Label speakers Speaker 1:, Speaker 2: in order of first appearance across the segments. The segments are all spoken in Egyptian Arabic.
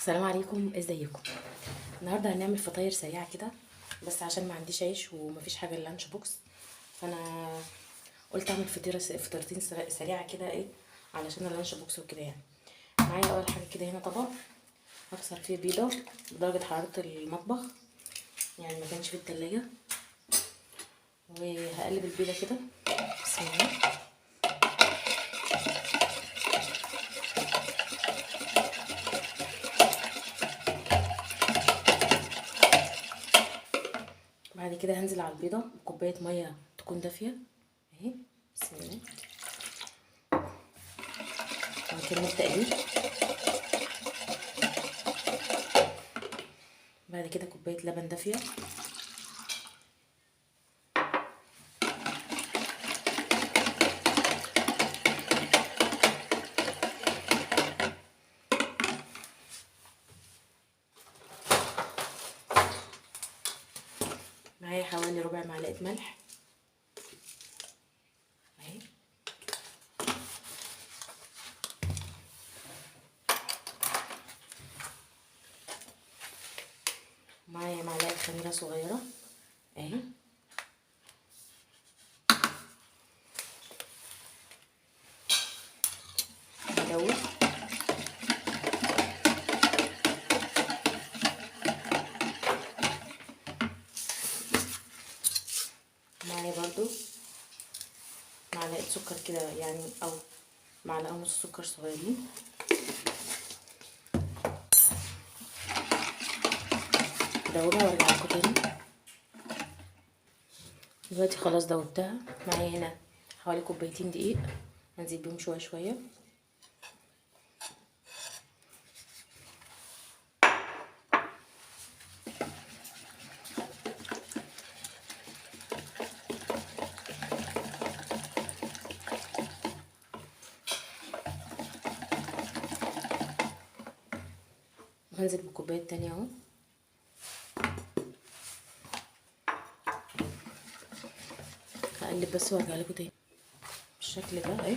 Speaker 1: السلام عليكم، ازيكم؟ النهارده هنعمل فطاير سريعة كده، بس عشان ما عنديش عيش ومفيش حاجة ال lunch box، فانا قلت اعمل فطيره فطيرتين سريعة كده، ايه علشان ال lunch box وكده يعني. معايا اول حاجة كده هنا طبق هكسر فيه بيضة بدرجة حرارة المطبخ، يعني ما كانش في التلاجة، وهقلب البيضة كده. بسم الله. بعد كده هنزل على البيضة بكوبايه مية تكون دافيه اهي. بسم الله. وهكمل تقليب. بعد كده كوباية لبن دافيه، معايا حوالي ربع معلقه ملح اهي، معايا معلقه خميره صغيرة اهي، ندوب. معايا برضو معلقه سكر كده يعني، او معلقه ونص سكر صغيرين. دوبها وارجع لكم تاني. دلوقتي خلاص دوبتها. معايا هنا حوالي كوبايتين دقيق، هنزيد بيهم شوية شوية. هنزل بالكوبايه التانية اهو. هقلب بس وارجع لكم تاني بالشكل ده اهي.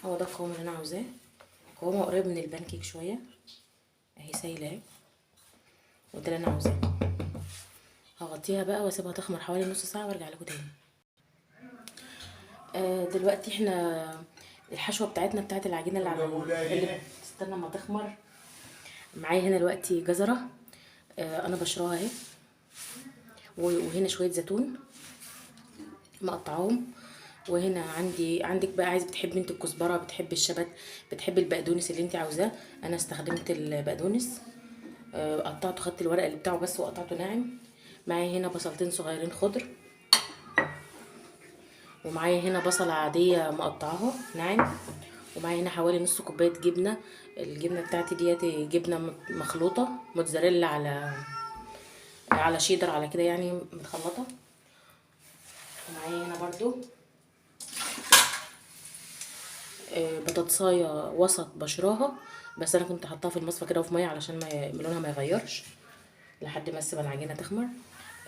Speaker 1: هو ده القوام اللي انا عاوزاه، قوامه قريب من البانكيك شوية اهي، سايله اهي، وده اللي انا عاوزاه. هغطيها بقى واسيبها تخمر حوالي نص ساعة وارجع لكم تاني. دلوقتي احنا الحشوه بتاعتنا بتاعت العجينة اللي على اللي بتستنى ما تخمر. معايا هنا دلوقتي جزرة، انا بشراها اهي، وهنا شوية زيتون مقطعاهم، وهنا عندك بقى عايز، بتحبي انت الكزبره، بتحبي الشبت، بتحبي البقدونس اللي انت عاوزاه. انا استخدمت البقدونس، قطعته، خدت الورق اللي بتاعه بس وقطعته ناعم. معايا هنا بصلتين صغيرين خضر، ومعايا هنا بصلة عادية مقطعاها ناعم، ومعايا هنا حوالي نص كوباية جبنة. الجبنة بتاعتي ديت جبنة مخلوطة، موتزاريلا على شيدر على كده يعني متخلطة. ومعايا هنا برضو بطاطساية وسط بشراها، بس انا كنت حطاها في المصفى كده وفي مية علشان ما لونها ما يغيرش لحد ما اسيب العجينة تخمر.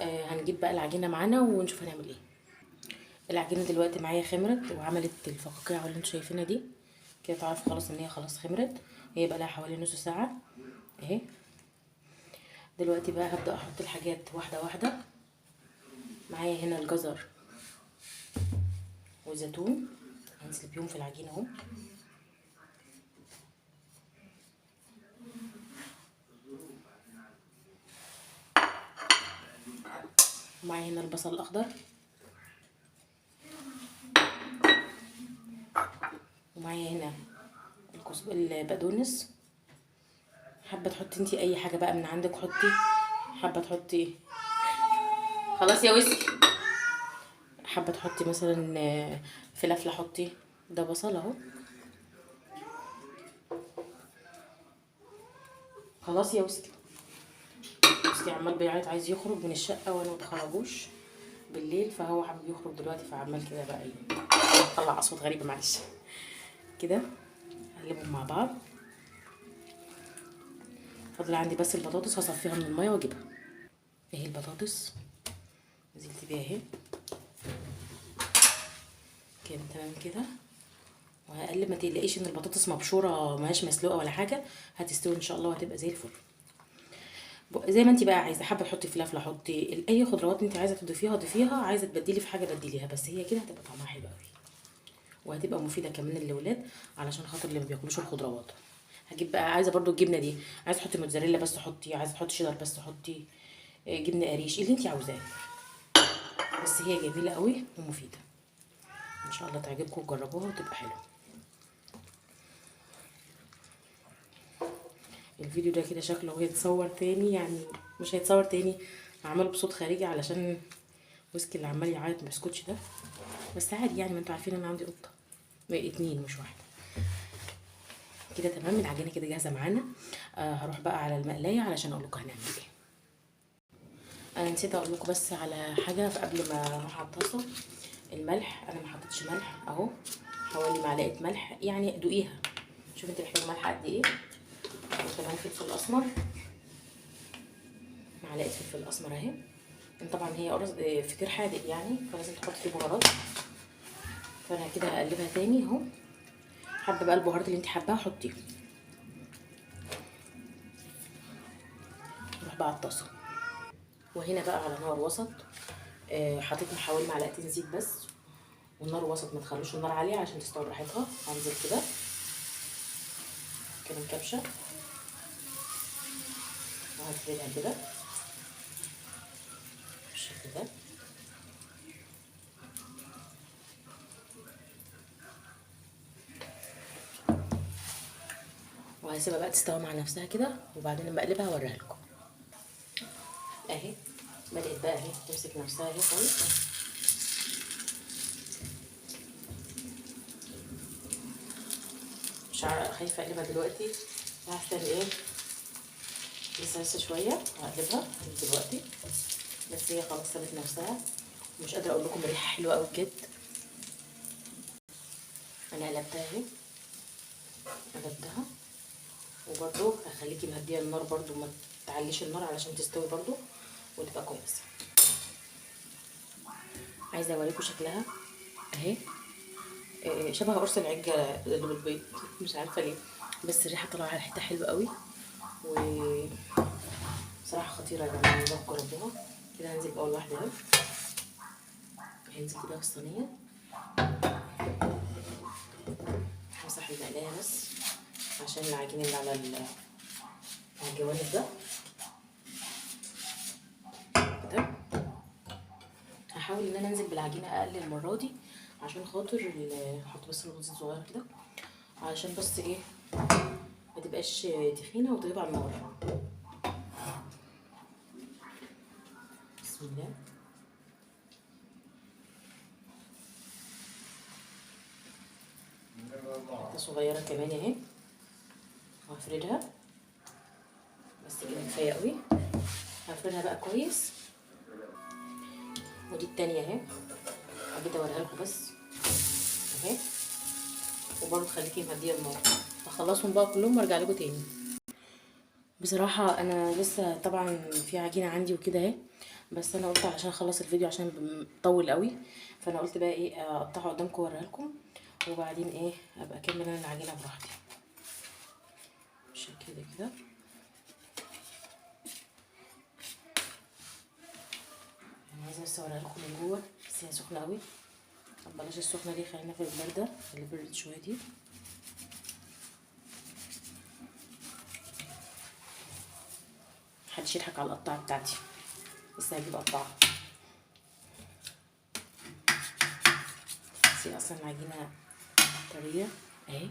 Speaker 1: هنجيب بقى العجينة معانا ونشوف هنعمل ايه. العجينة دلوقتي معايا خمرت وعملت الفقاقيع اللي انتوا شايفينها دي كده، تعرفوا خلاص ان هي خلاص خمرت. هي بقى لها حوالي نص ساعة اهي. دلوقتي بقى هبدا احط الحاجات واحدة واحدة. معايا هنا الجزر والزيتون، هنزل بيهم في العجينة اهو. معايا هنا البصل الاخضر، ومعايا هنا البقدونس. حابة تحطي انتي اي حاجة بقى من عندك حطي، حابة تحطي خلاص يا ويسكي، حابة تحطي مثلا فلافله حطي، ده بصل اهو. خلاص يا ويسكي، ويسكي عمال بيعيط عايز يخرج من الشقة وانا ما بخرجوش بالليل، فهو حابب يخرج دلوقتي، فعمال كده بقى طلع اصوات غريبة معلش كده. هقلبهم مع بعض. فاضل عندي بس البطاطس، هصفيها من المية واجيبها. اهي البطاطس نزلت بيها اهي. تمام كده. وهقلب، ما تقلقيش ان البطاطس مبشوره ماهيش مسلوقة ولا حاجة، هتستوي ان شاء الله وهتبقى زي الفل. زي ما انت بقى عايزه، حابة تحطي فلافله حطي، اي خضروات انت عايزه تضيفيها ضيفيها، عايزه تبدلي في حاجة بدليها، بس هي كده هتبقى طعمها حلو قوي وهتبقى مفيدة كمان للاولاد علشان خاطر اللي ما بياكلوش الخضروات. هجيب بقى، عايزه برده الجبنة دي، عايزه تحطي موتزاريلا بس حطي، عايزه تحطي شيدر بس حطي، جبنه قريش، اللي انت عاوزاه، بس هي جميلة قوي ومفيدة ان شاء الله تعجبكم وتجربوها وتبقى حلوة. الفيديو ده كده شكله هيتصور تاني، يعني مش هيتصور تاني، هعمله بصوت خارجي علشان ويسكي اللي عمال يعيط ما بيسكتش ده، بس عادي يعني، ما انتوا عارفين انا عندي قطة 2 مش واحدة. كده تمام، العجينة كده جاهزة معانا. هروح بقى على المقلايه علشان اقول لكم هنعمل ايه. انا نسيت اقول لكم بس على حاجة قبل ما اروح على الطاسه. الملح انا ما حطيتش ملح اهو، حوالي معلقه ملح يعني، دوقيها شوف انت محتاجه ملح قد ايه. وكمان فلفل اسمر، معلقه فلفل اسمر اهي. طبعا هي قرص فطير حادق يعني، فلازم تحط فيه بهارات. فانا كده هقلبها تاني اهو. حابة بقى البهارات اللي انت حباها حطيها. نروح بقى على الطاسه. وهنا بقى على نار وسط، حطيت حوالي معلقتين زيت بس، والنار وسط، ما تخلوش النار عالية عشان تستوي براحتها. هنزل كده كده كبشة وهفردها كده بالشكل ده. وهسيبها بقى تستوي مع نفسها كده، وبعدين لما اقلبها اوريها لكم. اهي بدأت بقى اهي تمسك نفسها اهي خالص. مش عارفه، خايفة اقلبها دلوقتي، هستنى ايه لسه شوية وهقلبها دلوقتي، بس هي خلاص سابت نفسها. مش قادرة اقول لكم ريحه حلوة قوي بجد. انا قلبتها اهي، قلبتها. وبرده هخليكي مهديه النار برده، ما تعليش النار علشان تستوي برده وتبقى كويسة. عايزه اوريكم شكلها اهي، شبه قرص العجه اللي بالبيض، مش عارفه ليه، بس الريحة طالعه على ريحتها حلوة قوي، و بصراحة خطيرة يا جماعة، لازم تجربوها. كده هنزل باول واحدة اهي، هنزل كده في الصينية، همسح المقلايه بس عشان العجين اللي على الجوانب ده كده. هحاول ان انا انزل بالعجينه اقل المرة دي عشان خاطر احط بس نقطة صغيرة كده، علشان بس ايه ما تبقاش تخينة وتغيب على النار. بسم الله. حتة صغيرة كمان اهي، وهفردها بس كده كفاية قوي. هفردها بقى كويس. ودي التانية اهي، حبيت اوريها لكم بس اهي. وبرضه خليكي مهديه النار. هخلصهم بقى كلهم وارجع لكم تاني. بصراحة انا لسه طبعا في عجينه عندي وكده اهي، بس انا قلت علشان اخلص الفيديو عشان مطول قوي، فانا قلت بقى ايه اقطعه قدامكم واوريها لكم، وبعدين ايه ابقى اكمل انا العجينة براحتي بالشكل ده كده. انا عايزه بس اوريها لكم من جوه، بس هي سخنة قوي. طب بلاش السخنة دي، خلينا في البارده اللي بردت شوية دي. محدش يضحك على القطاعه بتاعتي، بس هجيب قطاعه. بس هي اصلا العجينة طرية اهي،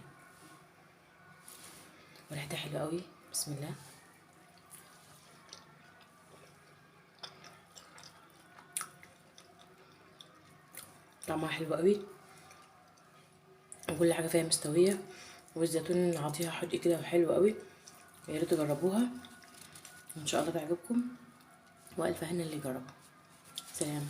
Speaker 1: وريحتها حلوة قوي. بسم الله. طعمها حلو قوي، وكل حاجة فيها مستوية، والزيتون عاطيها حدق كده وحلو قوي. يا ريت تجربوها وان شاء الله تعجبكم، والف هنا اللي يجربها. سلام.